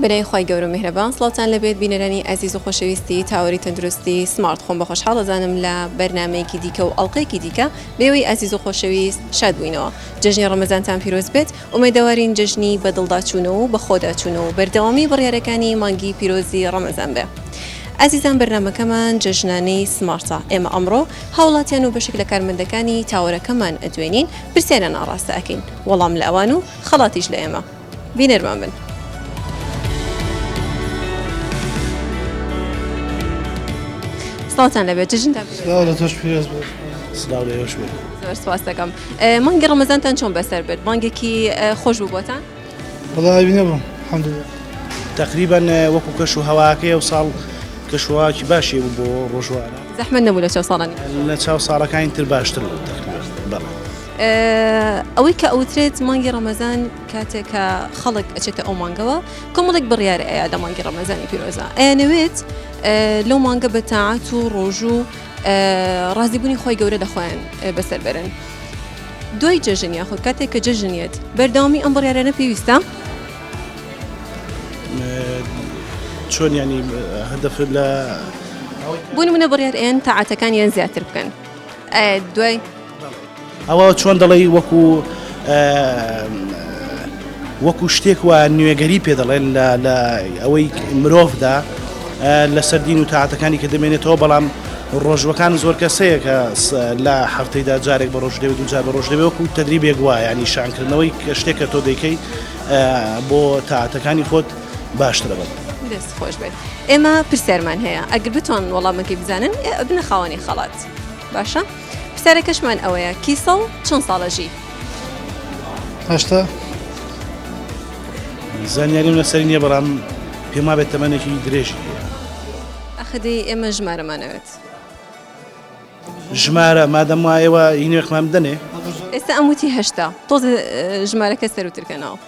بەناوی خوای گەورە و میهرەبان سڵاوتان لێبێت بینەرانی ئازیز و خۆشەویستی تاوەری تەندروستی سمارت خۆم بە خۆشحاڵ ئەزانم لە بەرنامەیەکی دیکە و ئەڵقەیەکی دیکە بێوەی ئازیز و خۆشەویست شاد بووینەوە جەژنی ڕەمەزانتان پیرۆز بێت ئومێدەوارین جەژنی بەدڵداچوونەوە و بەخۆداچوونەوە و بەردەوامی بڕیارەکانی مانگی پیرۆزی ڕەمەزان بێ. ئازیزان بەرنامەکەمان جەژنانەی سمارتە ئێمە ئەمڕۆ هاوڵاتیان و بەشێک لە کارمەندەکانی تاوەرەکەمان ئەدوێنین پرسیاریان ئاڕاستە ئەکەین وەڵام لە ئەوان و خەڵاتیش لە ئێمە بینەرمان بن. سڵاوتان لەبێت جەژنتان پیرۆز. سڵاو لە تۆش پیرۆز بێت. سڵاو لە ئێوەش بێت. زۆر سپاس دەکەم. مانگی ڕەمەزانتان چۆن بەسەر برد؟ مانگێکی خۆش بوو بۆتان؟ وەڵا ئەوی نەبوو الحمدلله. تەقریبەن وەکو کەش و هەواکەی ئەو ساڵ کەش و هەواکی باشی بوو بۆ ڕۆژواران. زەحمەت نەبوو لە چاو ساڵانی پێشوو؟ لە چاو ساڵەکانی تر باشتر بوو تەقریبەن بەڵێ. ئەوەی کە ئەوترێت مانگی ڕەمەزان کاتێک کە خەڵک ئەچێتە ئەو مانگەوە کۆمەڵێک بڕیار ئەیا لە مانگی ڕەمەزانی پیرۆزە ئەیانەوێت لەو مانگە بە تاعەت و ڕۆژوو ڕازیبوونی خۆی گەورە لە خۆیان بەسەر بەرن. دوای جەژن یاخود کاتێک کە جەژن یەت بەردەوامی ئەم بڕیارانە پێویستە؟ چۆن ینی هەدەف لە بۆ نمونە بڕیار ئێن تاعەتەکانیان زیاتر بکەن دوای ئەوە چۆن دەڵێی وەکو وەکو شتێک وە نوێگەری پێ دەڵێن لە ئەوەی مرۆڤدا لەسەر دین و تاعاتەکانی کە دەمێنێتەوە بەڵام ڕۆژوەکان زۆر کەسەیە کە لە هەفتەیدا جارێک بە ڕۆژ دەبێت دوجار بە ڕۆژ دەبێت وەکو تەدریبێک وایە ینی شانکردنەوەی شتێک کە تۆ دەیکەی بۆ تاعاتەکانی خۆت باشترە بەڵێ. دەست خۆش بێت ئێمە پرسیارمان هەیە ئەگەر بتوان وەڵامەکەی بزانن ئەبنە خاوەنی خەڵات باشە پرسیارەکەشمان ئەوەیە کیسەڵ چەند ساڵە ژی؟ 80. زانیاریم لەسەری نییە بەڵام پێم وابێت تەمەنێکی درێژی هەیە. ئەخە دەی ئێمە ژمارەمان ئەوێت. ژمارە مادەم وا ئێوە هینێکمان بدەنێ. ئێستا ئەم وتی 80 تۆزێ ژمارەکە سەروتر کەنەوە.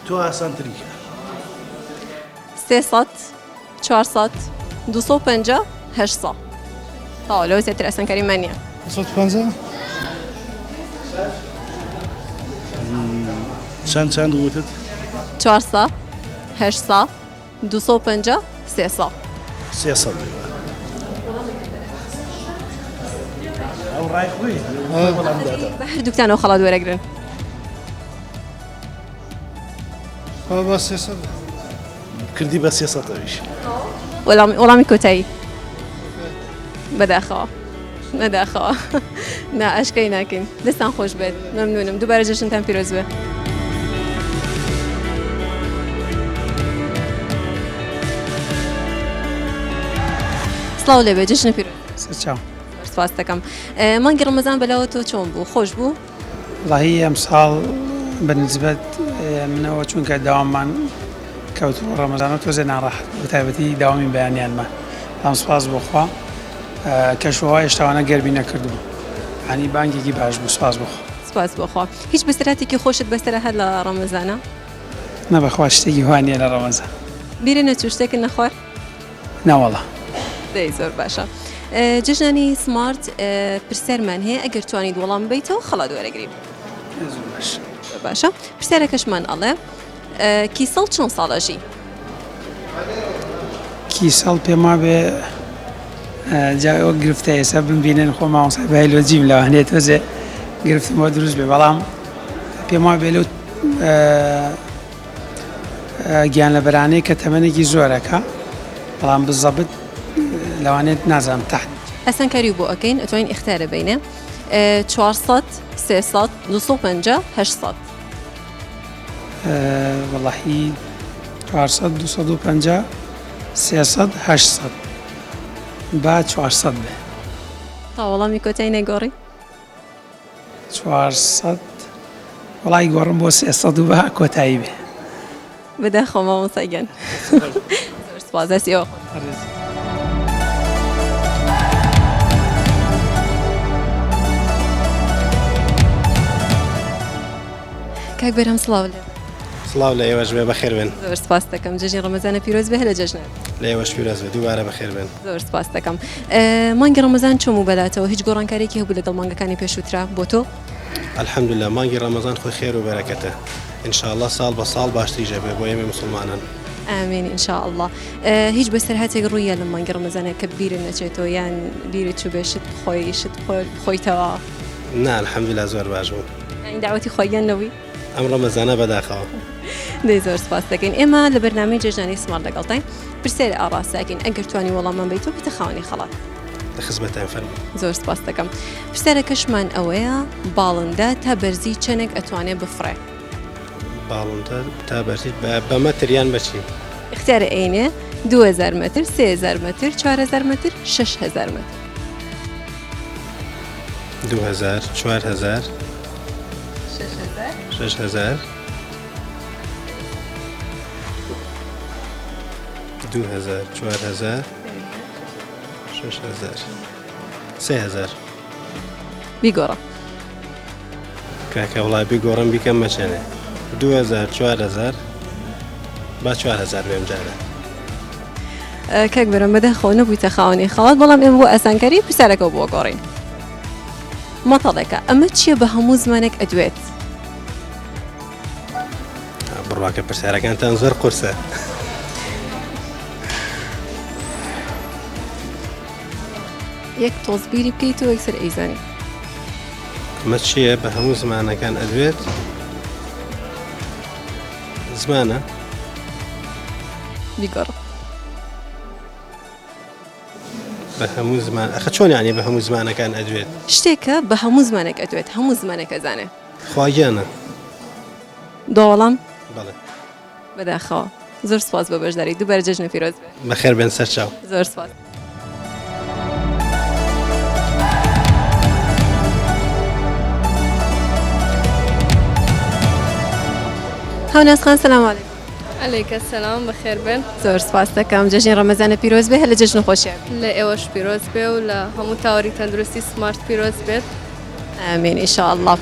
تۆ ئاسانتری کە. 300 400 250 800 تەواو لەوە زیاتر ئاسانکاریمان نییە. 250. چەند چەند وتت؟ 400 800 250 300. 300 ئەو ڕای خۆی وەڵام داتەوە. بە هەردووکتانەوە خەڵات وەرەگرن. بابا 300. کردی بە 300 ئەویش. وەڵامی کۆتایی بەداخەوە بەداخەوە نا ئاشکرای ناکەین دەستان خۆش بێت مەمنونم دووبارە جەژنتان پیرۆز بێ. سڵاو لێبێ جەژنە پیرۆز سەرچاو سپاس دەکەم مانگی ڕەمەزان بەلاوە تۆ چۆن بوو خۆش بوو؟ وەڵاهی ئەمساڵ بە نسبەت منەوە چونکە داواممان کەوتووە ڕەمەزانە تۆزێ ناڕەحەت بوو بەتایبەتی داوامی بەیانیانمان بەڵام سوپاس بۆ خوا کەشوهەوا هێشتاوانە گەرمی نەکردبوو یانی بانگێکی باش بوو سوپاس بۆ خوا. سوپاس بۆ خوا هیچ بەسەرهاتێکی خۆشت بەسەرە هات لە ڕەمەزانە؟ نا بەخوا شتێکی وا نییە لە ڕەمەزان. بیرت نەچوو شتێکت نەخوارد؟ نەوەڵا. دەی زۆر باشە جەژنانی سمارت پرسیارمان هەیە ئەگەر توانیت وەڵام بەیتەوە خەڵات وەرەگری. زۆر باش. زۆر باشە پرسیارەکەشمان ئەڵێ کیسەڵ چەند ساڵ ئەژی؟ کیسەڵ پێم وابێ جا ئەوە گرفتە ئێستا بمبینن خۆ مامۆستای بایلۆجیم لەوانەیە تۆزێ گرفتم بۆ دروست بێ بەڵام پێم وابێ لەو گیانلەبەرانەی کە تەمەنێکی زۆرەکە بەڵام بزەبت لەوانێت نازانم تحت. ئاسانکاری بۆ ئەکەین ئەتوانین ئیختارە بینێ 400 300 250 800. وەڵاهی 400 250 300 800 با 400 بێ. تا وەڵامی کۆتای نەگۆڕی؟ 400 وەڵای گۆڕم بۆ 300 و با کۆتایی بێ. بەداخەوە مامۆستا گیان. زۆر سوپاس دەستی ئێوە خۆش. کاک بەرهەم سڵاو لێ. سڵاو لە ئێوەش بێ بەخێر بێن. زۆر سپاس دەکەم جەژنی ڕەمەزانە پیرۆز بێ هەر لە جەژنە. لە ئێوەش پیرۆز بێ دووبارە بەخێر بێن. زۆر سپاس دەکەم. مانگی ڕەمەزان چۆن بوو بەلاتەوە هیچ گۆڕانکاریەکی هەبوو لەگەڵ مانگەکانی پێشووترا بۆ تۆ؟ الحمدللە مانگی ڕەمەزان خۆی خێر و بەرەکەتە ان شاء اللە ساڵ بە ساڵ باشتریش ئەبێ بۆ ئێمەی موسڵمانان. ئامین ان شاء اللە هیچ بەسەرهاتێک ڕوویە لە مانگی ڕەمەزانە کە بیرت نەچێتەوە یان بیرت چووبێ شت بخۆی شت بخۆیتەوە؟ نا الحمدللە زۆر باش بوو. یانی داوەتی خۆیان نەبووی؟ ئەم ڕەمەزانە بەداخەوە. دەی زۆر سپاس دەکەین ئێمە لە بەرنامەی جێژنانی سماڕ لەگەڵتاین پرسیار ئاڕاستە ئەکەین ئەگەر توانی وەڵاممان بەیتەوە بیتە خاوەنی خەڵات. لە خزمەتان فەرموو. زۆر سپاس دەکەم پرسیارەکەشمان ئەوەیە باڵندە تا بەرزی چەنێک ئەتوانێ بفڕێ؟ باڵندە تا بەرزی بە مەتر یان بە چی؟ ئیختیارە ئەینێ 2000 مەتر 3000 مەتر 4000 مەتر 6000 مەتر. 2000 4000 6000 2000 4000 6000 3000 بیگۆڕە. کاکە وڵا بیگۆڕم بیکەم مەچەنێ 2000 4000 با 4000 بێم جارە. کاک بەرەم بەداخەوە نەبوویتە خاوەنی خەڵات بەڵام ئێمە بۆ ئاسانکاری پرسیارەکە بۆ گۆڕین مەتەڵێکە ئەمە چییە بە هەموو زمانێک ئەدوێت؟ بڕواکە پرسیارەکانتان زۆر قورسە. یەک تۆز بیری بکەیتەوە یەکسەر ئەیزانی. ئەمە چییە بە هەموو زمانەکان ئەدوێت؟ زمانە؟ بیگۆڕە. بە هەموو زمان ئەخە چۆن یانی بە هەموو زمانەکان ئەدوێت؟ شتێکە بە هەموو زمانێک ئەدوێت هەموو زمانێک ئەزانێ. خوا گیانە. دوا وەڵام؟ بەڵێ. بەداخەوە. زۆر سوپاس بۆ بەشداری دووبارە جەژنە پیرۆز بێ. بەخێر بێن سەرچاو. زۆر سوپاس. هاوناز خان سلام علیکم. علیکە سلام بەخێر بێن. زۆر سپاس دەکەم جەژنی ڕەمەزانە پیرۆز بێ هەر لە جەژن خۆشیان لە ئێوەش پیرۆز بێ و لە هەموو تاوەری تەندروستی سمارت پیرۆز بێت. ئامین ان شاء اللە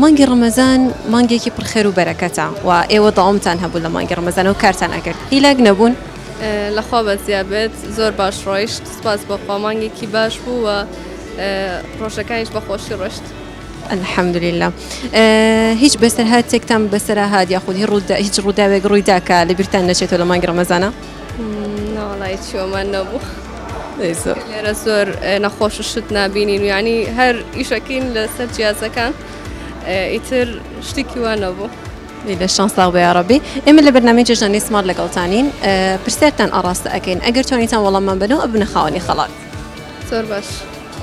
مانگی ڕەمەزان مانگێکی پڕ خێر و بەرەکەتە و ئێوە دەوامتان هەبوو لە مانگی ڕەمەزان و کارتان ئەکرد هیلاک نەبوون؟ لەخوا بەزیا بێت زۆر باش ڕۆیشت سپاس بۆ خوا مانگێکی باش بوو و ڕۆژەکانیش بە خۆشی ڕۆشت. الحمدللە هیچ بەسەرهاتێکتان بەسەرا هات یاخود هیچ ڕووداوێک ڕوویدا کە لەبیرتان نەچێتەوە لە مانگی ڕەمەزانە؟ نەوەڵا هیچ ئەومان نەبوو. لێرە زۆر نەخۆش و شت نابینین و یعنی هەر ئیشەکەین لەسەر جیازەکان ئیتر شتێکی وا نەبوو. لە شان ساغ بێ یاڕەبی. ئێمە لە بەرنامەی جەژنانەی سمارت لەگەڵتانین پرسیارتان ئاڕاستە ئەکەین ئەگەر توانیتان وەڵاممان بەنەوە ئەبنە خاوەنی خەڵات. زۆر باش.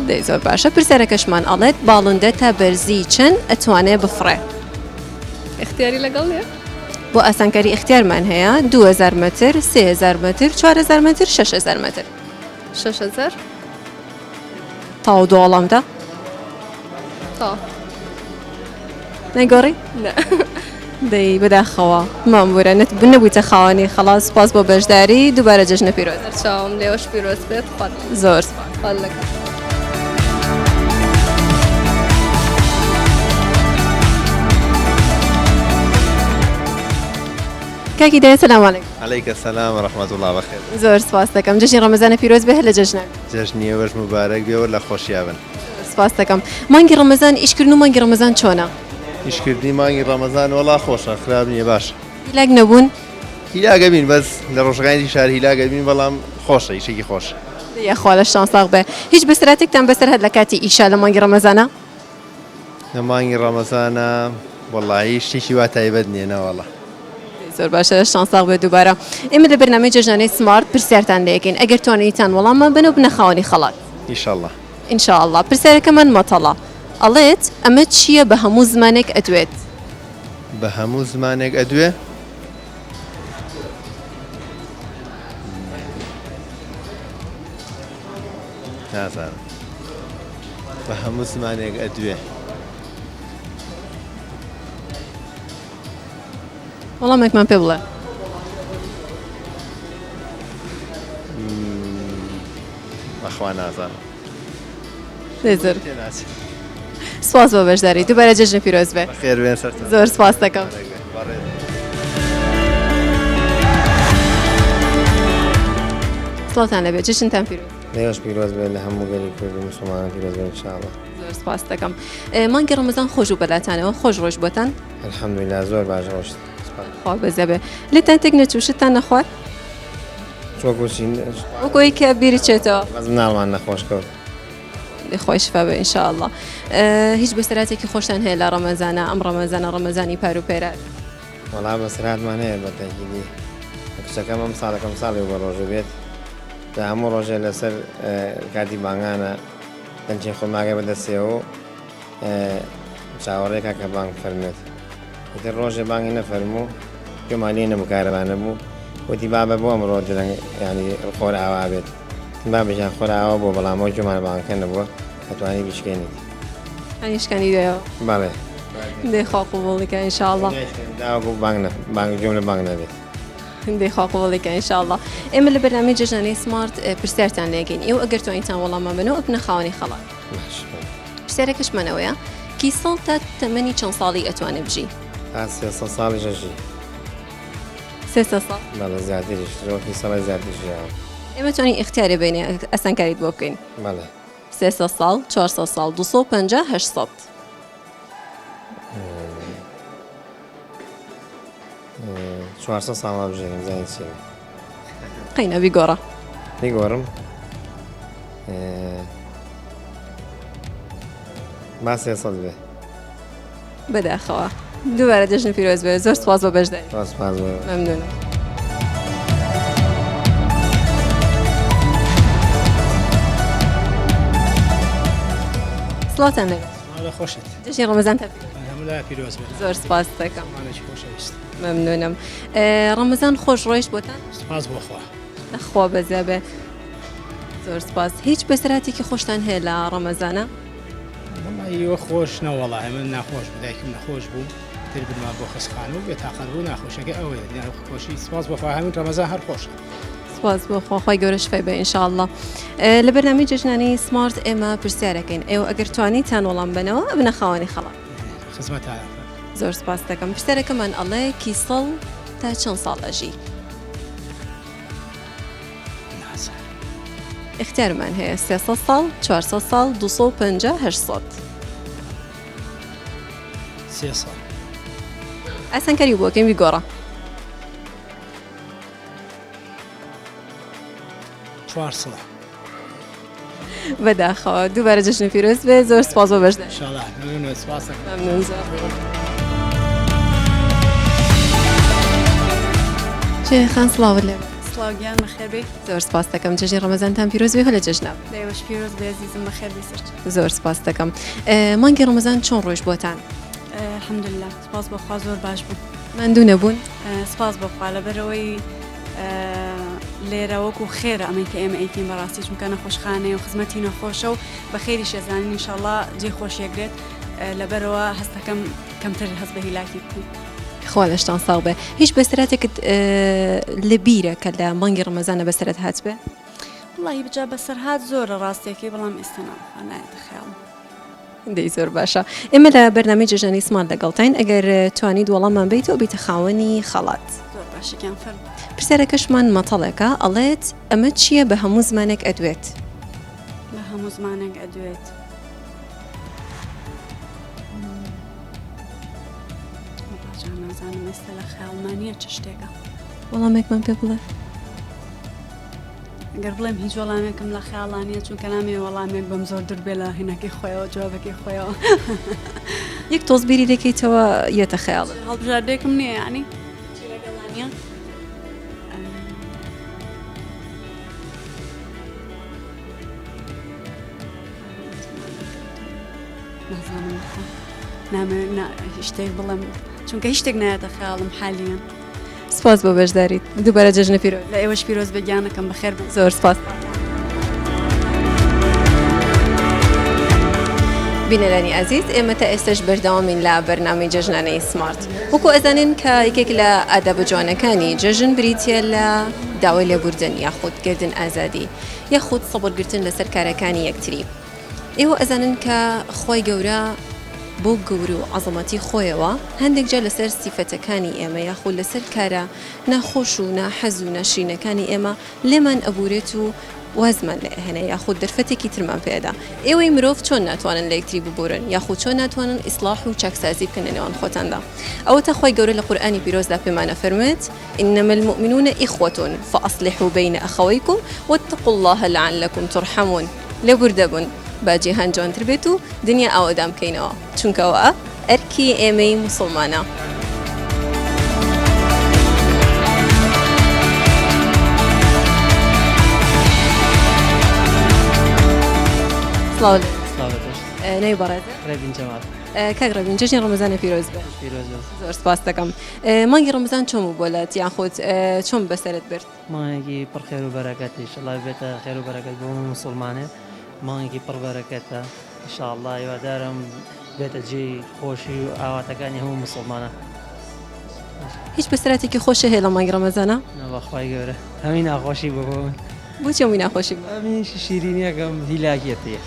دەی زۆر باشە پرسیارەکەشمان ئەڵێت باڵندە تا بەرزی چەند ئەتوانێ بفڕێ؟ ئیختیاری لەگەڵ نیە؟ بۆ ئاسانکاری ئیختیارمان هەیە 2000 مەتر 3000 مەتر 4000 مەتر 6000 مەتر. 6000. تەواو دو وەڵامدا؟ تەواو. نەیگۆڕی؟ نا. دەی بەداخەوە مامورە نەبوویتە خاوەنی خەڵات سوپاس بۆ بەشداری دووبارە جەژنە پیرۆز. سەرچاوم لێوەش پیرۆز بێت خوات زۆر سوپاس. خوات لەگەڵ. کاک هیدایەت سلام علیکم. علیک السلام و رحمة اللە بەخێر بێن. زۆر سوپاس دەکەم جەژنی ڕەمەزانە پیرۆز بێ هەر لە جەژنە. جەژنی ئێوەش موبارەک بێ و لە خۆشیا بن. زۆر سوپاس دەکەم. مانگی ڕەمەزان ئیشکردن و مانگی ڕەمەزان چۆنە؟ ئیشکردنی مانگی ڕەمەزان وەڵا خۆشە خراپ نییە باشە. هیلاک نەبوون؟ هیلاک ئەبین بەس لە ڕۆژەکانی دی شار هیلاک ئەبین بەڵام خۆشە ئیشێکی خۆشە. یاخوا لەشتان ساغ بێ. هیچ بەسەرهاتێکتان بەسەر هات لە کاتی ئیشا لە مانگی ڕەمەزانا؟ لە مانگی ڕەمەزانا وەڵایی شتێکی وا تایبەت نییە نەوەڵا. زۆر باشە لەشتان ساغ بێت دووبارە ئێمە لە بەرنامەی جەژنانەی سمارت پرسیارتان لێ ئەکەین ئەگەر توانیتان وەڵاممان بەنەوە بنە خاوەنی خەڵات. ئیشەڵا. ان شاء اللە پرسیارەکەمان مەتەڵە ئەڵێت ئەمە چییە بە هەموو زمانێک ئەدوێت؟ بە هەموو زمانێک ئەدوێ؟ نازانم بە هەموو زمانێک ئەدوێ. وەڵامێکمان پێ بڵێ. بەخوا نازانم. زۆر سپاس بۆ بەشداری دووبارە جەژن پیرۆز بێ. بەخێر بێن سەرچاو. زۆر سپاس دەکەم. سڵاوتان لەبێ جەژنتان پیرۆز. لێوەش پیرۆز بێت لە هەموو گەلی کورد و موسڵمانان پیرۆز بێت ان شاء الله. زۆر سپاس دەکەم. مانگی ڕەمەزان خۆش بوو بەلاتانەوە خۆش ڕۆیشت بۆتان؟ الحمدللە زۆر باش ڕۆشت. خوا بەزەبێ لێتان تێک نەچوو شتتان نەخوارد؟ وەکو چی؟ وەکو ئەوەی کە بیرت چێتەوە. بەس مناڵمان نەخۆش کەوت. خۆی شفا بێ ان شاء الله. هیچ بەسەراتێکی خۆشتان هەیە لە ڕەمەزانە ئەم ڕەمەزانە ڕەمەزانی پار و پێرار؟ وەڵا بەسەرهاتمان هەیە بە تەکیدی کچەکەم ئەم ساڵەکەم ساڵی بە ڕۆژوو بێت جا هەموو ڕۆژێ لەسەر کاتی بانگانە دەنگی خورماکەی بەدەستەوە و چاوەڕێکا کە بانگ فەرمێت ئیتر ڕۆژێ بانگی نەفەرموو گوێمان لێ نەبوو کارەبا نەبوو وتی بابە بۆ ئەمڕۆ درەنگ یانی خۆر ئاوا بێت بابە گیان خۆر ئاوا بووە بەڵام ئەو گوێمان بانگەکە نەبووە ئەتوانی بیشکێنیت یانی شکانی دوایەوە بەڵێ دەی خوا قبوڵی کە ان شاء الله داوا بانگ نە بانگ گوێم لە بانگ نەبێت دەی خوا قبوڵی کە ان شاء الله ئێمە لە بەرنامەی جەژنانەی سمارت پرسیارتان لێکەین ئێوە ئەگەر توانیتان وەڵاممان بەنەوە ئەبنە خاوەنی خەڵات پرسیارەکەشمان ئەوەیە کیسەڵ تا تەمەنی چەند ساڵی ئەتوانێ بژی؟ تا 300 ساڵیش ئەژی. 300 ساڵ؟ بەڵێ زیاتریش زۆر کیسەڵی زیاتر ژیاوە. ئێمە توانین ئیختیارێ بینێ ئاسانکاریت بۆ بکەین. بەڵێ. 300 ساڵ، 400 ساڵ، 250، 800. 400 ساڵ هەڵبژێرم بزانین چی بێ. قەینا بیگۆڕە. بیگۆڕم با 300 بێ. بەداخەوە دووبارە جەژن پیرۆز بێ زۆر سپاس بۆ بەشداری. سپاس بۆ. مەمنونم. سڵاوتان لێبێت. سڵاو لە خۆشت. جەژنی ڕەمەزانتان پیرۆز. هەموو لایە پیرۆز بێت. زۆر سپاست دەکەم. مانێکی خۆشەویست. مەمنونم. ڕەمەزان خۆش ڕۆیشت بۆتان؟ سپاس بۆ خوا. خوا بەزیا بێ. زۆر سپاس. هیچ بەسەرهاتێکی خۆشتان هەیە لە ڕەمەزانە؟ وەڵی وە خۆش نەوەڵا ئێمە ناخۆش بوو دایکم نەخۆش بوو تر برمان بۆ خەسخانە و بێتاقەت بوو ناخۆشەکە ئەوەیە خۆشی سپاس بۆ خوا هەموو ڕەمەزان هەر خۆشە. سپاس بۆ خوا خوای گەورە شفای بە ان شاء الله. لە بەرنامەی جەژنانەی سمارت ئێمە پرسیارەکەین ئێوە ئەگەر توانیتان وەڵام بەنەوە ئەبنە خاوەنی خەڵات. خزمەتان. زۆر سپاس دەکەم پرسیارەکەمان ئەڵێ کیسەڵ تا چەند ساڵ ئەژی؟ نازانم. ئیختیارمان هەیە 300 ساڵ 400 ساڵ 250 800. 300. ئاسانکاری بۆ کەین بیگۆڕە. 400. بەداخەوە دووبارە جەژن پیرۆز بێ زۆر سپاس بۆ بەشداری. ئینشاڵا مەمنون سپاس دەکەم. مەمنون زۆر. شێخ خان سڵاوت لێ بێ. سڵاو گیان بەخێر بێی. زۆر سپاس دەکەم جەژنی ڕەمەزانتان پیرۆز بێ و لە جەژنا. لە ئێوەش پیرۆز بێ ئەزیزم بەخێر بێی سەرچاو. زۆر سپاس دەکەم. مانگی ڕەمەزان چۆن ڕۆیشت بۆتان؟ الحمدللە سپاس بۆ خوا زۆر باش بوو. ماندوو نەبوون؟ سپاس بۆ خوا لەبەرئەوەی لێرە وەکو خێرە ئەمەی کە ئێمە ئەیکەین بەڕاستی چونکە نەخۆشخانەیە و خزمەتی نەخۆشە و بە خێریش ئەزانین ئینشاڵڵا جێی خۆشیەگرێت لەبەرەوە هەستەکەم کەمتر هەست بە هیلاکی بکەم. خوا لەشتان ساغ بێ. هیچ بەسەرهاتێکت لە بیرە کە لە مانگی ڕەمەزانە بەسەرت هاتبێ؟ وەڵاهی بجا بەسەرهات زۆرە ڕاستیەکەی بەڵام ئێستا نا بەخوا نایەتە خەیاڵم. دەی زۆر باشە ئێمە لە بەرنامەی جەژنانی سمارت لەگەڵتاین ئەگەر توانیت وەڵاممان بیتەوە بیتە خاوەنی خەڵات. زۆر باشە گیان فەرموو. پرسیارەکەشمان مەتەڵێکە ئەڵێت ئەمە چییە بە هەموو زمانێک ئەدوێت؟ بە هەموو زمانێک ئەدوێت وەڵا جا نازانم ئێستا لە خەیاڵما نییە چ شتێکە. وەڵامێکمان پێ بڵێ. گەر بڵێم هیچ وەڵامێکم لە خەیاڵا نییە چونکە نامەوێ وەڵامێک بم زۆر دوور بێ لە هینەکەی خۆیەوە جوابەکەی خۆیەوە. یەک تۆز بیری دەکەیتەوە یەتە خەیاڵت. هەڵبژاردەیەکم نییە یانی چی لەگەڵا نییە؟ نازانم نامەوێت شتێک بڵێم چونکە هیچ شتێک نایەتە خەیاڵم حالیان. سپاس بۆ بەشداریت دووبارە جەژنە پیرۆز. لە ئێوەش پیرۆز بێ گیانەکەم بەخێر بێن. زۆر سپاس. بینەرانی ئازیز ئێمە تا ئێستش بەردەوامین لە بەرنامەی جەژنانەی سمارت وەکو ئەزانین کە یەکێک لە ئادابە جوانەکانی جەژن بریتە لە داوای لێبوردن یاخود گردن ئازادی یاخود سەبرگرتن لەسەر کارەکانی یەکتری ئێوە ئەزانن کە خوای گەورە بۆ گەورە و عەزەمەتی خۆیەوە هەندێک جار لەسەر سیفەتەکانی ئێمە یاخود لەسەر کارە ناخۆش و ناحەز و ناشرینەکانی ئێمە لێمان ئەبورێت و وازمان لێ ئەهێنێ یاخود دەرفەتێکی ترمان پێ ئەدا. ئێوەی مرۆڤ چۆن ناتوانن لە یەکتری ببورن یاخود چۆن ناتوانن ئیسڵاح و چاکسازی بکەن لە نێوان خۆتاندا؟ ئەوەتا خوای گەورە لە قورئانی پیرۆزدا پێمان ئەفەرموێت، انما المومنون اخوة فاصلحوا بین اخویکم واتقوا اللە لعلکم ترحمون، لێبوردە بن با جیهان جوانتر بێت و دنیا ئاوەدان بکەینەوە، چونکە ئەوە ئەرکی ئێمەی موسڵمانە. سڵاو لێ. سڵاو لە تۆش. ناوی بەڕێزت؟ ڕێبین جەمال. کاک ڕێبین جەژنی ڕەمەزانت پیرۆز بێت. پیرۆز بێت. زۆر سپاست دەکەم. مانگی ڕەمەزان چۆن بوو بۆ لات یاخود چۆن بەسەرت برد؟ مانگێکی پڕ خێر و بەرەکەت ئیشەڵا بێتە خێر و بەرەکەت بۆ هەموو موسڵمانێ مانگێکی پڕ بەرەکەتە ئیشاڵڵا هیوادارم بێتە جێی خۆشی و ئاواتەکانی هەموو موسڵمانان. هیچ بەسەراتێکی خۆشت هەیە لە مانگی ڕەمەزانا؟ نا بەخوای گەورە هەمووی ناخۆشی بوو بۆ من. بۆچی هەمووی ناخۆشی بوو؟ ئەمنیش شیرینیەکەم هیلاکیەتیە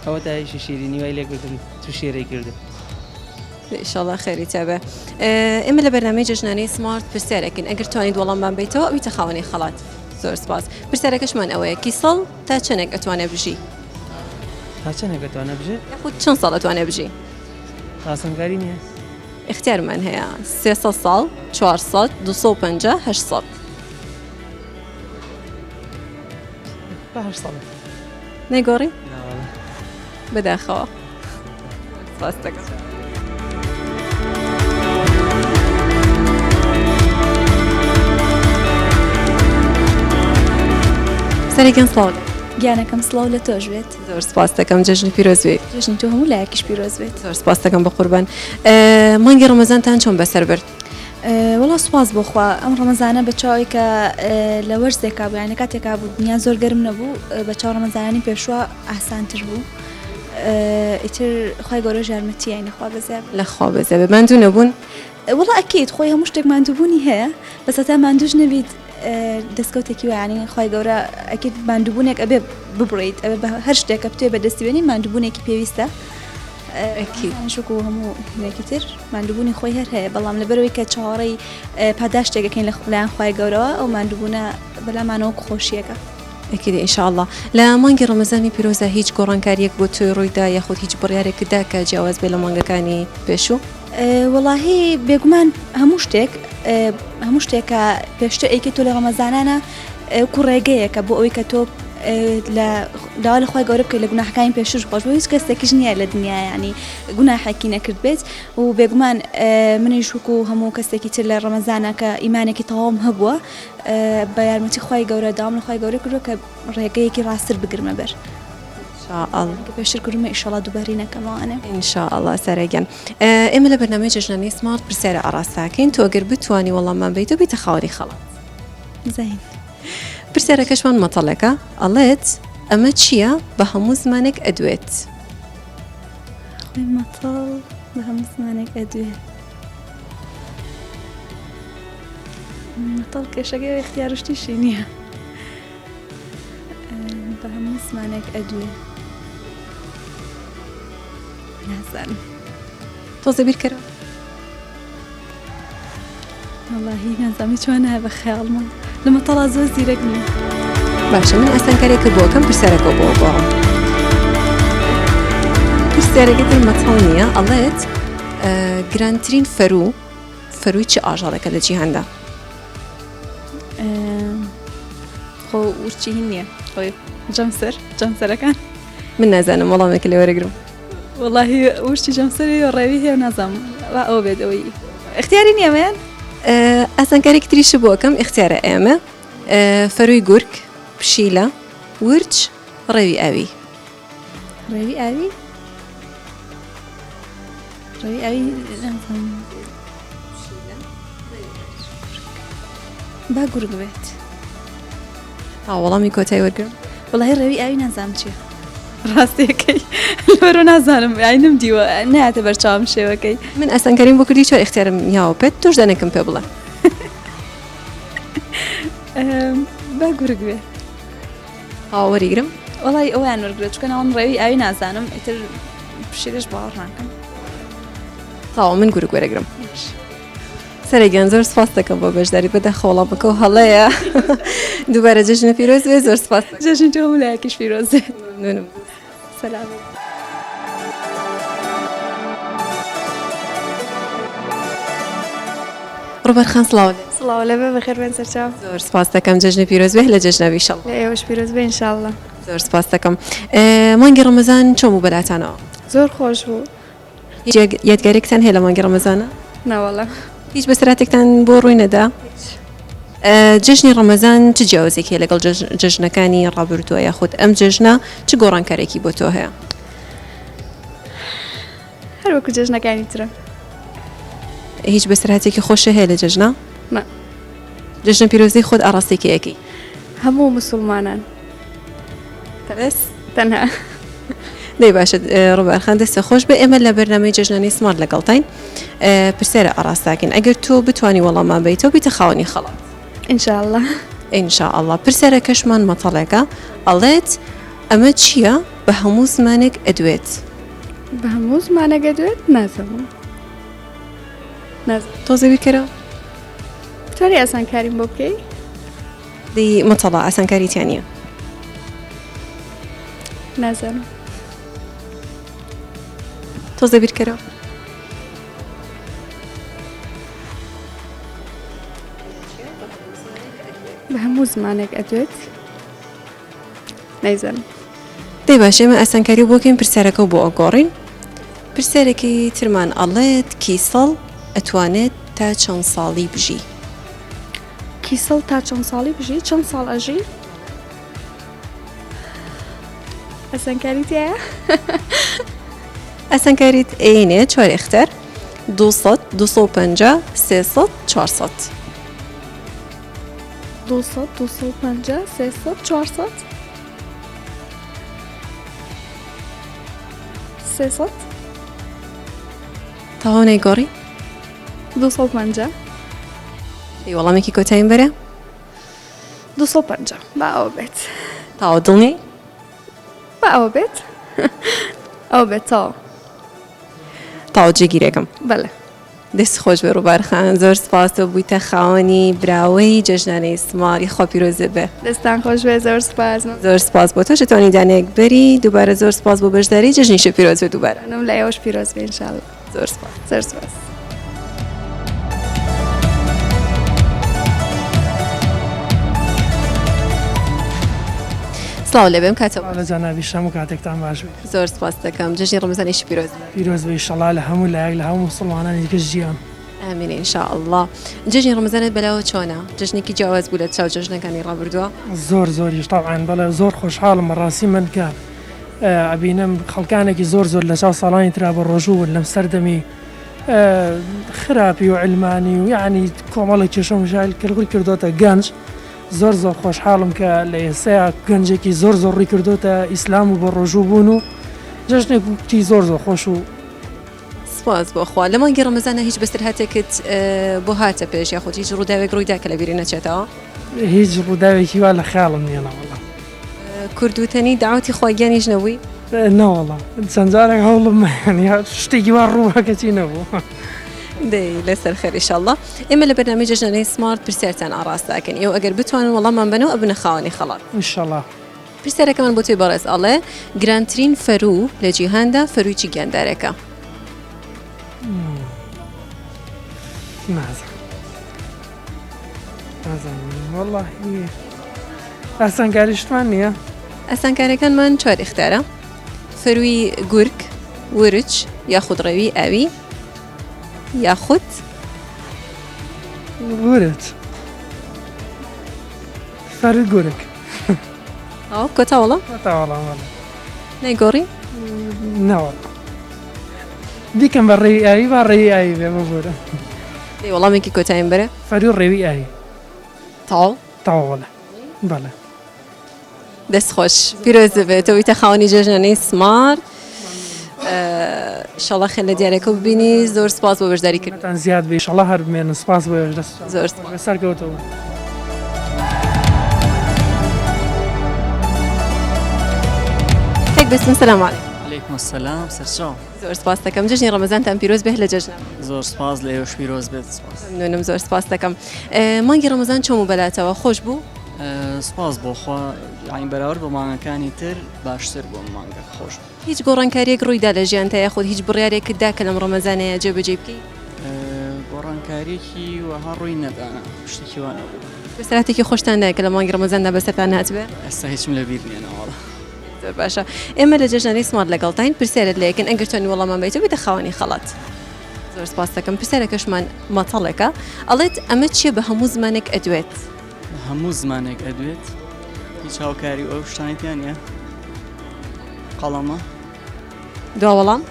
ئەوە تا هیچ شیرینی وای لێکردم تو شێرەی کردم. ئیشەڵا خێری تیابێ. ئێمە لە بەرنامەی جەژنانەی سمارت پرسیارێکین ئەگەر توانیت وەڵاممان بەیتەوە ئەبیتە خاوەنی خەڵات. زۆر سپاس. پرسیارەکەشمان ئەوەیە کیسەڵ تا چەنێک ئەتوانێ بژی؟ تا چەنێک ئەتوانێ بژێ؟ یاخود چەند ساڵ ئەتوانێ بژی؟ ئاسانکاری نییە؟ ئیختیارمان هەیە 300 ساڵ، 400، 250، 800. با 800. نەیگۆڕی؟ بەداخەوە. سپاس دەکەم. سەرێ گیان سڵاو لێ. گیانەکەم سڵاو لە تۆش بێت. زۆر سپاس دەکەم جەژنی پیرۆز بێت. جەژنی تۆ هەموو لایەکیش پیرۆز بێت. زۆر سپاس دەکەم بە قوربان. مانگی ڕەمەزانتان چۆن بەسەر برد؟ وەڵا سوپاس بۆ خوا ئەم ڕەمەزانە بە چاوی کە لە وەرزێکا بوو یانی لە کاتێکا بوو دنیا زۆر گەرم نەبوو بە چاو ڕەمەزانانی پێشوە ئاسانتر بوو ئیتر خوای گەورەش یارمەتی یاین لەخوا بەزیا بێ. لەخوا بەزیا بێ ماندوو نەبوون؟ وەڵا ئەکید خۆی هەموو شتێک ماندووبوونی هەیە بەس هەتا ماندووش نەبیت دەستکەوتێکی وایە یانی خوای گەورە ئەکید ماندووبوونێک ئەبێ ببڕیت ئەبێ بە هەر شتێک کە بتوێ بەدەستی بێنی ماندووبوونێکی پێویستە ئەکید. وەکو هەموو هینێکی تر ماندووبوونی خۆی هەر هەیە بەڵام لەبەرەوەی کە چاوەڕێی پاداشتێک ئەکەین لە لایەن خوای گەورەوە ئەو ماندووبوونە بەلامانەوە وەکو خۆشییەکە. ئەکید ان شاء اللە. لە مانگی ڕەمەزانی پیرۆزدا هیچ گۆڕانکاریەک بۆ تۆی ڕوویدا یاخود هیچ بڕیارێکت دا کە جیاواز بێ لە مانگەکانی پێشوو؟ وەڵاهی بێگومان هەموو شتێک هەموو شتێک کە پێشتر ئەیکەی تۆ لە ڕەمەزانانە وەکو ڕێگەیەکە بۆ ئەوەی کە تۆ لە داوا لە خوای گەورە بکەیت لە گوناحەکانی پێشووش خۆش بێت هیچ کەسێکیش نییە لە دنیا یانی گوناحێکی نەکرد بێت و بێگومان منیش وەکو هەموو کەسێکی تر لە ڕەمەزانە کە ئیمانێکی تەواوم هەبووە بە یارمەتی خوای گەورە داوام لە خوای گەورە کردووە کە ڕێگەیەکی ڕاستتر بگرمە بەر. ان شاء اللە. کە پێشتر کردوومە ئیشەڵا دووبارەی نەکەمەوانێ. ان شاء اللە سارا گیان. ئێمە لە بەرنامەی جەژنانەی سمارت پرسیارە ئاڕاستەکەین تۆ گەر بتوانی وەڵاممان بەیتەوە بیتە خاوەنی خەڵات. زین. پرسیارەکەشمان مەتەڵێکە ئەڵێت ئەمە چییە بە هەموو زمانێک ئەدوێت؟ خۆی مەتەڵ بە هەموو زمانێک ئەدوێ. مەتەڵ کێشەکەی ئیختیار و شتیشی نییە. بە هەموو زمانێک ئەدوێ. نازانم. تۆزێ بیرکەرەوە. وەڵاهی نازانم هیچ وا نایە بە خەیاڵما. لە مەتەڵا زۆر زیرەک نیم. باشە من ئاسانکاریەکە بۆ ئەکەم پرسیارەکە بۆ گۆڕم. پرسیارەکە تر مەتەڵ نییە ئەڵێت گرانترین فەروو فەرووی چ ئاژەڵێکە لە جیهاندا؟ خۆ ورچی هین نییە خۆی جەمسەر جەمسەرەکان من نازانم وەڵامێکە لێ وەرەگرم. وەڵاهی ورچی جەمسەری ڕێوی هەیە نازانم وا ئەوە بێت ئەوەی اختیاری نییە ئەمەیان؟ ئاسانکاریەکی تریشت بۆ ئەکەم ئیختیارە ئێمە فەرووی گورگ، پشیلە، ورچ، ڕێوی ئاوی. ڕێوی ئاوی؟ ڕێوی ئاوی نازانم. با گورگ بێت. تا وەڵامی کۆتای وەرگرم. وەڵاهی ڕێوی ئاوی نازانم چییە. ڕاستیەکەی لەبەرەوە نازانم یانی نەمدیوە نایەتە بەرچاوم شێوەکەی. من ئاسانکاریم بۆ کردی چوار ئیختیارم یاوە پێت تۆش دانێکم پێ بڵێ. با گورگ بێ. ئاوا وەریگرم؟ وەڵی ئەویان وەرگرە چونکە ناوم ڕێوی ئاوی نازانم ئیتر پشیلەش باوەڕ ناکەم. تاوە من گورگ وەرەگرم. سەرە گیان زۆر سپاس دەکەم بۆ بەشداری بەداخەوە وەڵامەکەو هەڵەیە دووبارە جەژنە پیرۆز بێ زۆر سپاس جەژنی تۆ هەموو لایەکیش پیرۆز بێت ممنونم سەلامت. ڕوبەر خان سڵاو لێ. سڵاو لێ بێ بەخێر بێن سەرچاو. زۆر سپاس دەکەم جەژنە پیرۆز بێ لە جەژناوی ئیشەڵا. لە ئێوەش پیرۆز بێ ئینشاڵڵا. زۆر سپاس دەکەم مانگی ڕەمەزان چۆن بوو بەلاتانەوە؟ زۆر خۆش بوو. هیچ یادگارێکتان هەیە لە مانگی ڕەمەزانە؟ نەوەڵا. هیچ بەسەرهاتێکتان بۆ ڕووی نەدا؟ هیچ. جەژنی ڕەمەزان چ جیاوازێک هەیە لەگەڵ جەژنەکانی ڕابردووە یاخود ئەم جەژنە چ گۆڕانکارێکی بۆ تۆ هەیە؟ هەر وەکو جەژنەکانی ترە. هیچ بەسەرهاتێکی خۆشە هەیە لە جەژنە؟ نا. جەژنە پیرۆزەی خۆت ئاڕاستەی کێ ئەکەی؟ هەموو موسوڵمانان. بەس؟ تەنها. دەی باشە ڕوبار خان دەستت خۆش بێ ئێمە لە بەرنامەی جەژنانەی سمارت لەگەڵتاین پرسیارە ئاڕاستاکەین ئەگەر تۆ بتانی وەڵامان بەیتەوە بیتە خاوەنی خەڵات. إن شاء الله. إن شاء الله پرسیارەکەشمان مەتەڵێکە ئەڵێت ئەمە چییە بە هەموو زمانێک ئەدوێت؟ بە هەموو زمانێک ئەدوێت نازانم. نازانم. تۆزێ بیرکەرەوە. توانی ئاسانکاریم بۆ بکەی؟ دەی مەتەڵە ئاسانکاری تیا نییە. نازانم. تۆزێ بیرکەرەوە. بە هەموو زمانێک ئەدوێت نایزانم. دەی باشە ئێمە ئاسانکاری بۆ کەین پرسیارەکە بۆ ئەگۆڕین پرسیارێکی ترمان ئەڵێت کیسەڵ ئەتوانێت تا چەند ساڵی بژی؟ کیسەڵ تا چەند ساڵی بژی؟ چەند ساڵ ئەژی؟ ئاسانکاری تایە؟ ئاسانکاریت ئەینێ چوار ئختار 200 250 300 400 200 250 300 400 300 تەواو نەیگۆڕی؟ 250 دەی وەڵامێکی کۆتاییم بەرە؟ 250 با ئەوە بێت. تەواو دڵنیای؟ با ئەوە بێت ئەوە بێت تەواو. تەواو جێگیرەکەم. بەلێ. دەست خۆش بێ ڕووبار خان زۆر سپاس تۆ بوویتە خاوەنی براوەی جەژنانەی سمار یخوا پیرۆزت بێ. دەستان خۆش بێ زۆر سپاس. زۆر سپاس بۆ تۆش ئەتوانی دانەیەک بەری دووبارە زۆر سپاس بۆ بەشداری جەژنیشت پیرۆز بێ دووبارە. ممنونم لە ئێوەش پیرۆز بێ ان شاء اللە. زۆر سپاس. زۆر سپاس. سڵاو لێ بێم کاتەوە. لە جەنابیش هەموو کاتێکتان باش بێت. زۆر سپاس دەکەم جەژنی ڕەمەزانیشت پیرۆز بێ. پیرۆز بێ ئیشەڵا لە هەموو لایەک لە هەموو موسڵمانانی گشت جیهان. ئامین ان شاء اللە. جەژنی ڕەمەزانت بەلاوە چۆنە؟ جەژنێکی جیاواز بوو لە چاو جەژنەکانی ڕابردووە؟ زۆر زۆریش تەبعەن بەڵێ زۆر خۆشحاڵم بەڕاستی من کە ئەبینم خەڵکانێکی زۆر زۆر لە چاو ساڵانی ترا بە ڕۆژوو بوون لەم سەردەمی خراپی و عیلمانی و یەعنی کۆمەڵێک کێشە و مشایل کە ڕووی کردۆتە گەنج زۆر زۆر خۆشحاڵم کە لە ئێستایا گەنجێکی زۆر زۆر ڕووی کردۆتە ئیسلام و بە ڕۆژوو بوون و جەژنێکی زۆر زۆر خۆش و سپاس بۆ خوا لە مانگی ڕەمەزانە هیچ بەسەرهاتێکت بۆ هاتە پێش یاخود هیچ ڕووداوێک ڕوویدا کە لەبیری نەچێتەوە؟ هیچ ڕووداوێکی وا لە خەیاڵم نییە نەوەڵا. کورد وتەنی دەعوەتی خوا گیانیش نەبووی؟ نەوەڵا چەند جارێک هەوڵم شتێکی وا ڕوو کەچی نەبوو. دەی لەسەر خێر ئیشەڵڵا. ئێمە لە بەرنامەی جەژنانەی سمارت پرسیارتان ئاڕاستە ئەکەین ئێوە ئەگەر بتوانن وەڵاممان بەنەوە ئەبنە خاوەنی خەڵات. ئیشەڵا. پرسیارەکەمان بۆ تۆی بەڕێز ئەڵێ گرانترین فەروو لە جیهاندا فەرووی چ گیاندارێکە؟ نازانم نازانم وەڵاهی ئاسانکاریشتمان نییە؟ ئاسانکاریەکانمان چوار ئیختارە فەرووی گورگ، ورچ یاخود ڕێوی ئاوی یاخود ورچ فەرووی گورگ. ئەوە کۆتا وەڵام؟ کۆتا وەڵام بەڵێ. نەیگۆڕی؟ نەوەڵا بیکەم بە ڕێوی ئاوی با ڕێوی ئاوی بێ ببورە. دەی وەڵامێکی کۆتاییم بەرە. فەروو ڕێوی ئاوی. تەواو؟ تەواو بەڵێ بەڵێ. دەست خۆش پیرۆز بێت تۆ بیتە خاوەنی جەژنانەی سمارت ئیشەڵا خێر لە دیارەکە ببینی زۆر سپاس بۆ بەشداری کردن زیاد بێ ئیشەڵا هەر بمێنن سپاس بۆ ئێوەش دەست زۆر سپاس سەرکەوتوو بن. کاک بێستون سلام علیکم. علیکم السلام سەرچاو. زۆر سپاس دەکەم جەژنی ڕەمەزانتان پیرۆز بێت لە جەژنە. زۆر سپاس لە ئێوەش پیرۆز بێت سپاس. ممنونم زۆر سپاس دەکەم. مانگی ڕەمەزان چۆن بوو بەلاتەوە خۆش بوو؟ سپاس بۆ خوا یانی بەراورد بە مانگەکانی تر باشتر بوو ئەم مانگە خۆش بوو. هیچ گۆڕانکاریەک ڕوویدا لە ژیانتا یاخود هیچ بڕیارێکت دا کە لەم ڕەمەزانەیا جێبەجێی بکەی؟ گۆڕانکاریەکی وەها ڕووی نەدا نا شتێکی وا نەبوو. بەسەرهاتێکی خۆشتان نایە کە لە مانگی ڕەمەزاندا بەسەرتان هاتبێ؟ ئێستا هیچم لەبیر نیە نەوەڵا. زۆر باشە ئێمە لە جەژنانەی سمارت لەگەڵتاین پرسیارت لێ ئەکەین ئەگەر توانی وەڵامان بەیتەوە بیتە خاوەنی خەڵات. زۆر سپاست دەکەم پرسیارەکەشمان مەتەڵێکە ئەڵێت ئەمە چیە بە هەموو زمانێک ئەدوێت؟ بە هەموو زمانێک ئەدوێت؟ هیچ هاوکاری و ئەو شتانەی تیا نیە؟ قەڵەمە؟ دوا وەڵام؟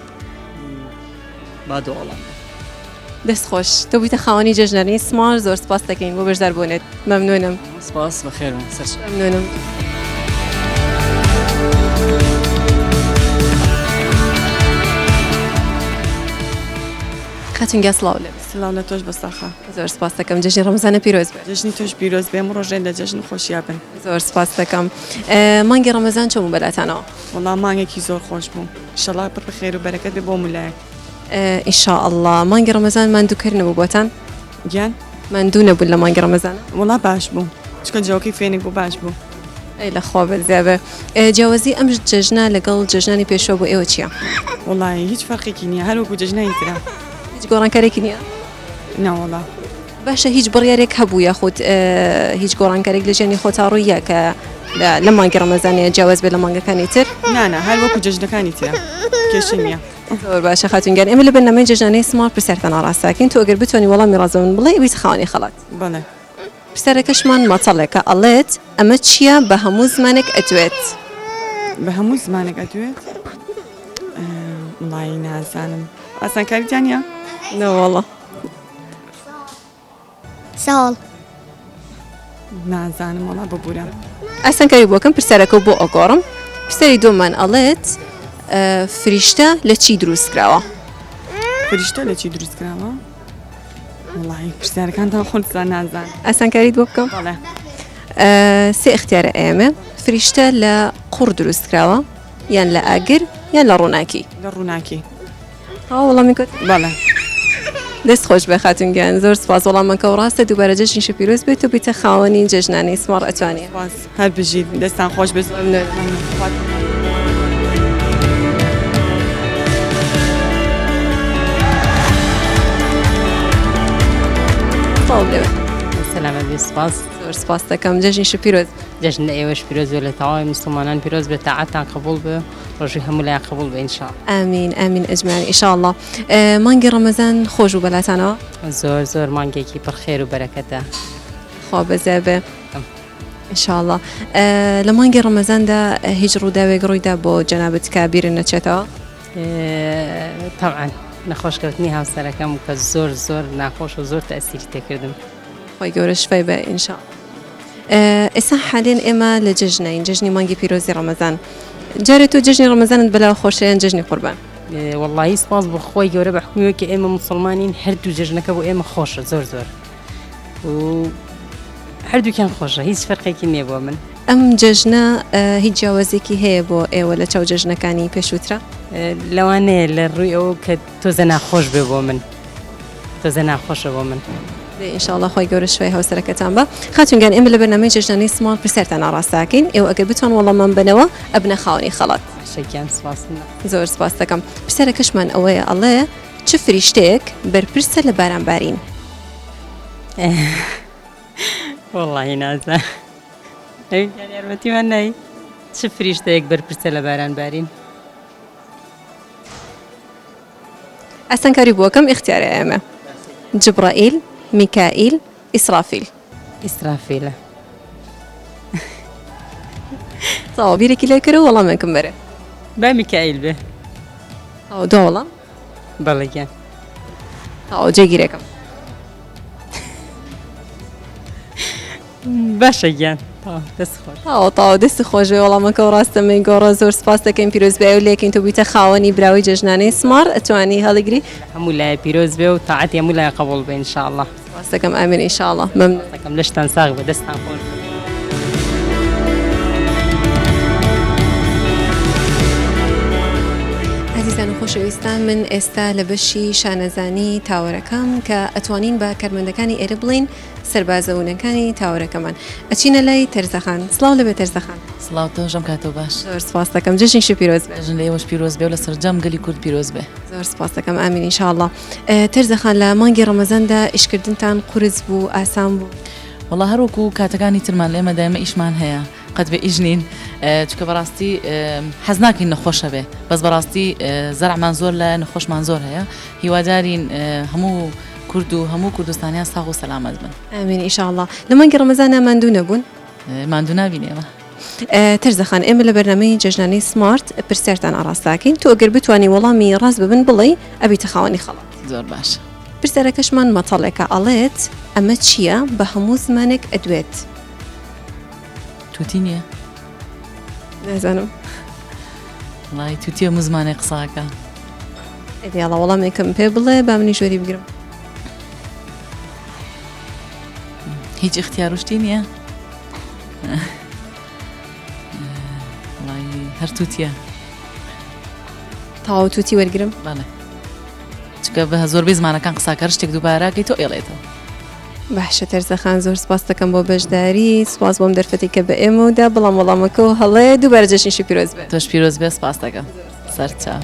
با دوا وەڵام بێت. دەست خۆش تۆ بوویتە خاوەنی جەژنانەی سمارت زۆر سپاست دەکەین بۆ بەشداربوونت مەمنونم. سپاس بەخێربێن سەرچاو. مەمنونم. خاتون گیان سڵاو لێ. سڵاو لە تۆش بەساخە. زۆر سپاس دەکەم جەژنی ڕەمەزانە پیرۆز بێ. جەژنی تۆش پیرۆز بێ هەموو ڕۆژێ لە جەژن و خۆشیا بن. زۆر سپاس دەکەم مانگی ڕەمەزان چۆن بوو بەلاتانەوە؟ وەڵا مانگێکی زۆر خۆش بوو ئیشەڵا پڕ بە خێر و بەرەکەت بێ بۆ هەموو لایەک. ان شاء اللە مانگی ڕەمەزان ماندووکەر نەبوو بۆتان؟ گیان؟ ماندوو نەبوون لە مانگی ڕەمەزانە؟ وەڵا باش بوو چونکە جەوەکەی فێنک بوو باش بوو. ئەی لە خوا بەزیا بێ. جیاوازی ئەم جەژنە لەگەڵ جەژنانی پێشووە بۆ ئێوە چییە؟ وەڵایی هیچ فەرقێکی نییە هەر وەکو جەژنانی ترە. هیچ گۆڕانکاریەکی نییە؟ نەوەڵا. باشە هیچ بڕیارێک هەبوو یاخود هیچ گۆڕانکاریەک لە ژیانی خۆتا ڕوویە کە لە مانگی ڕەمەزانەیە جیاواز بێت لە مانگەکانی تر؟ نانا هەر وەکو جەژنەکانی ترە کێشەی نییە. زۆر باشە خاتون گیان ئێمە لە بەرنامەی جەژنانەی سماڵ پرسیارتان ئاڕاستەکەین تۆ ئەگەر بتوانی وەڵامی ڕاست بە من بڵێی ئەبیتە خاوەنی خەڵات. بەڵێ. پرسیارەکەشمان مەتەڵێکە ئەڵێت ئەمە چییە بە هەموو زمانێک ئەدوێت؟ بە هەموو زمانێک ئەدوێت؟ وەڵایی نازانم ئاسانکاریتان نییە؟ نەوەڵا. ساڵ. نازانم وەڵا ببورە. ئاسانکاری بۆکەم پرسیارەکە بۆ ئەگۆڕم پرسیاری دووەممان ئەڵێت فریشتە لە چی دروست کراوە؟ فریشتە لە چی دروست کراوە؟ وەڵی پرسیارەکانتان خۆتان نازان. ئاسانکاریت بۆ بکەم؟ بەڵێ. سێ ئیختیارە ئێمە فریشتە لە قوڕ دروست کراوە یان لە ئاگر یان لە ڕووناکی؟ لە ڕووناکی. تەواو وەڵامی کۆت؟ بەڵێ. دەست خۆش بێ خاتون گیان زۆر سپاس وەڵامەکە و ڕاستە دووبارە جەژنیشە پیرۆز بێت و بیتە خاوەنی جەژنانەی سماڕ ئەتوانی. سپاس هەر بژیت دەستان خۆش بێت. ممنون. سڵاو لێ بێت. سەلامەت بی سپاس. زۆر سپاس دەکەم جەژنیشە پیرۆز. جەژن لە ئێوەش پیرۆز بێ لە تەواوی موسڵمانان پیرۆز بێت تاعەتتان قبوڵ بێ. ڕۆژووی هەموو لایەک قبوڵ بێ ان شاء اللە. ئامین ئامین اجمعین ان شاء اللە مانگی ڕەمەزان خۆش بوو بەلاتانەوە؟ زۆر زۆر مانگێکی پڕ خێر و بەرەکەتە. خوا بەزیا بێ ان شاء اللە لە مانگی ڕەمەزاندا هیچ ڕووداوێک ڕوویدا بۆ جەنابت کە بیرت نەچێتەوە؟ تەبعەن نەخۆش کەوتنی هاوسەرەکەم کە زۆر زۆر ناخۆش و زۆر تەئسیری تێکردم. خوای گەورە شفای بە ان شاء اللە. ئێستا حالێن ئێمە لە جەژنین جەژنی مانگی پیرۆزی ڕەمەزان جارێ تۆ جەژنی ڕەمەزانت بەلاوە خۆشە یان جەژنی قوربان؟ وەڵڵاهی سپاس بۆ خوای گەورە بە حوکمی وەکی ئێمە موسڵمانین هەردوو جەژنەکە بۆ ئێمە خۆشە زۆر زۆر و هەردووکیان خۆشە هیچ فەرقێکی نییە بۆ من. ئەم جەژنە هیچ جیاوازێکی هەیە بۆ ئێوە لە چاو جەژنەکانی پێشووترا؟ لەوانەیە لە ڕووی ئەوە کە تۆزە ناخۆش بێ بۆ من. تۆزێ ناخۆشە بۆ من. دەی ان شاء اللە خوای گەورە شفای هاوسەرەکەتان با. خاتون گیان ئێمە لە بەرنامەی جەژنانەی سماڵ پرسیارتان ئاڕاستە ئەکەین ئێوە ئەگەر بتوان وەڵاممان بەنەوە ئەبنە خاوەنی خەڵات. باشە گیان سپاس. زۆر سپاست دەکەم. پرسیارەکەشمان ئەوەیە ئەڵێ چ فریشتەیەک بەرپرسە لە باران بارین؟ وەڵاهی نازانم. ئەوی گیان یارمەتیمان نای؟ چ فریشتەیەک بەرپرسە لە باران بارین؟ ئاسانکاری بۆ کەم ئیختیارە ئێمە جبرائیل میکائیل ئیسرافیل. ئیسرافیلە. تەواو بیرێکی لێ کەرەوە وەڵامێکم بەرێ. با میکائیل بێ. تەواو دوا وەڵام؟ بەڵێ گیان. تەواو جێگیرەکەم. باشە گیان تەواو دەست خۆش. تەواو تەواو دەست خۆش بێ وەڵامەکە و ڕاستە مەیگۆڕە زۆر سپاس دەکەین پیرۆزبایی و لێکەین تۆ بوویتە خاوەنی براوەی جەژنانەی سماڕ ئەتوانی هەڵیگری. هەموو لایە پیرۆز بێ و تاعەتی هەموو لایە قبوڵ بێ ان شاء اللە. سپاس دەکەم ئامین ان شاء اللە مەمنون. سپاس دەکەم لەشتان ساغ بێ دەستان خۆش بێ. خۆشەویستان من ئێستا لە بەشی شانەزانی تاوەرەکەم کە ئەتوانین بە کارمەندەکانی ئێرە بڵێین سەربازە ونەکانی تاوەرەکەمان ئەچینە لای تەرزەخان سڵاو لەبێ تەرزەخان. سڵاو تۆش ئەم کاتەو باش. زۆر سپاست دەکەم جەژنیشت پیرۆز بێ. جەژن لە ئێوەش پیرۆز بێ و لە سەرجەم گەلی کورد پیرۆز بێ. زۆر سپاست دەکەم ئامین ان شاء اللە. تەرزەخان لە مانگی ڕەمەزاندا ئیشکردنتان قورس بوو ئاسان بوو؟ وەڵا هەر وەکو کاتەکانی ترمان لە ئێمە دایمە ئیشمان هەیە قەت بێ ئیش نین چونکە بەڕاستی حەز ناکەین نەخۆش هەبێ بەس بەڕاستی زەرعمان زۆر لایە نەخۆشمان زۆر هەیە هیوادارین هەموو کورد و هەموو کوردستانیان ساغ و سەلامەت بن. ئامین ئیشاڵڵا. لە مانگی ڕەمەزانا ماندوو نەبوون؟ ماندوو نابین ئێمە. تەرزە خان ئێمە لە بەرنامەی جەژنانەی سمارت پرسیارتان ئاڕاستە ئەکەین تۆ ئەگەر بتوانی وەڵامی ڕاست بە من بڵێی ئەبیتە خاوەنی خەڵات. زۆر باشە. پرسیارەکەشمان مەتەڵێکە ئەڵێت ئەمە چییە بە هەموو زمانێک ئەدوێت؟ توتی نییە؟ نازانم. وەڵای توتی هەموو زمانێک قسە ئەکا. ئەدی یاڵا وەڵامێکم پێ بڵێ با منیش وەری بگرم. هیچ ئیختیار و شتی نییە؟ هەر توتیە. تەواو توتی وەرگرم؟ بەڵێ. چونکە بە زۆربەی زمانەکان قساکە هەر شتێک دووبارەکەی تۆ ئێڵێتەوە. باشە تەرزە خان زۆر سپاست دەکەم بۆ بەشداری سپاس بۆم دەرفەتی کە بە ئێمە دا بەڵام وەڵامەکە و هەڵەیە دووبارە جەژنیشی پیرۆز بێت. تۆش پیرۆز بێ سپاست دەکەم سەرچاو.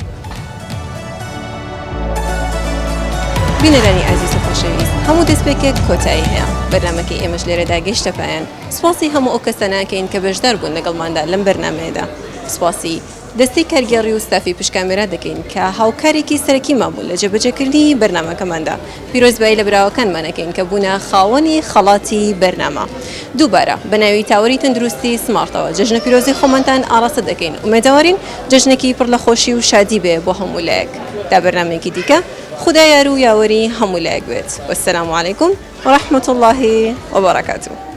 بینەرانی ئازیز و خۆشەویست هەموو دەستپێکێک کۆتایی هەیە بەرنامەکەی ئێمەش لێرەدا گەیشتە پایان سوپاسی هەموو ئەو کەسانە ئەکەین کە بەشدار بوون لەگەڵماندا لەم بەرنامەیەدا سوپاسی دەستەی کارگێڕی و ستافی پشتکامێرا دەکەین کە هاوکارێکی سەرەکیمان بوون لە جێبەجێکردنی بەرنامەکەماندا. پیرۆزبایی لە براوەکانمان ئەکەین کە بوونە خاوەنی خەڵاتی بەرنامە. دووبارە بە ناوی تاوەری تەندروستی سماڕتەوە جەژنە پیرۆزی خۆمانتان ئاڕاستە دەکەین. ئومێدەوارین جەژنێکی پڕ لە خۆشی و شادی بێ بۆ هەموو لایەک. تا بەرنامەیەکی دیکە خودا یار و یاوەری هەموو لایەک بێت. والسلام علیکم و رحمە اللە و بەرەکاته.